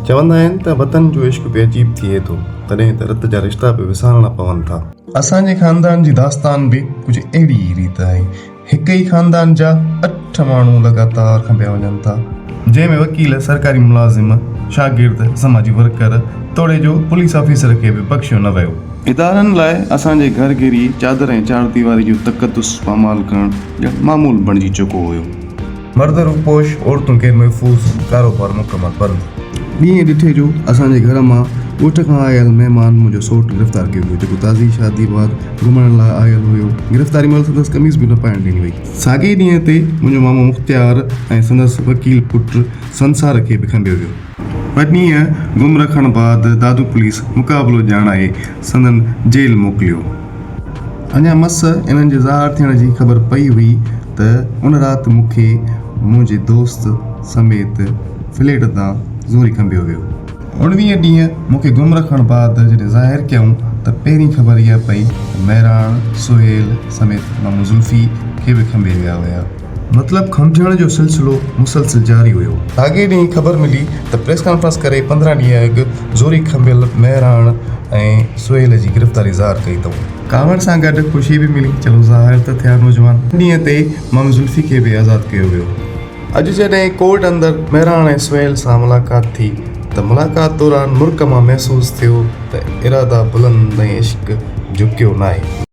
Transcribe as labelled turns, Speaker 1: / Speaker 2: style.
Speaker 1: چوندا آهن ته وطن جو عشق به عجيب ٿئي ٿو، تڏهن ته رت جا رشتا به وسارڻا پون ٿا. اسان جي خاندان جي داستان به ڪجهه اهڙي ئي ريت آهي. هڪ ئي خاندان جا اٺ ماڻهو لڳاتار کنڀيا وڃن ٿا. جنهن ۾ وڪيل، سرڪاري ملازم، شاگرد، سماجي ورڪر توڙي جو پوليس آفيسر کي به بخشيو نه ويو. ادارن لاء اسان جي گهر گهري چادر ۽ چارديواري جو تقدس پامال ڪرڻ ڄڻ معمول بڻجي چڪو هيو. مرد روپوش، عورتون غير محفوظ، ڪاروبار مڪمل بند. ڏينهن ڏٺي جو اسان جي گهر مان ڳوٺ کان آيل مهمان منهنجو سئوٽ گرفتار ڪيو ويو، جيڪو تازي شادي بعد گهمڻ لاء آيل هيو. گرفتاري مهل سندس قميص به نه پائڻ ڏني وئي. ساڳئي ڏينهن تي منهنجو مامو مختيار ۽ سندس وڪيل پٽ سنسار کي به کنڀيو ويو. ٻه ڏينهن گم رکڻ بعد دادو پوليس مقابلو ڄاڻائي سندن جيل موڪليو. اڃا مس انهن جي ظاهر ٿيڻ جي خبر پئي هئي ته ان رات مون کي منهنجي دوست سميت فليٽ تان زوري کنڀيو ويو. اڻويهين ڏينهن مون کي گم رکڻ بعد جڏهن ظاهر ڪيائون ته پهرين خبر اها پئي ته مهراڻ، سهيل سميت مامو زلفي کي به کنڀي ويا هيا. مطلب کنڀجڻ جو سلسلو مسلسل جاري هيو. ساڳئي ڏينهن خبر ملي ته پريس ڪانفرنس ڪري 15 ڏينهن اڳ زوري کنڀيل مهراڻ ۽ سهيل جي گرفتاري ظاهر ڪئي اٿئون. ڪاوڙ سان گڏ خوشي به ملي، چلو ظاهر ته ٿيا نوجوان. ڏينهن تي مامي زلفي کي به آزاد ڪيو ويو. اڄ جڏهن ڪورٽ اندر مهراڻ ۽ سهيل سان ملاقات ٿي ته ملاقات دوران مرڪ مان محسوس ٿيو ته ارادا بلند ۽ عشق جهڪيو ناهي.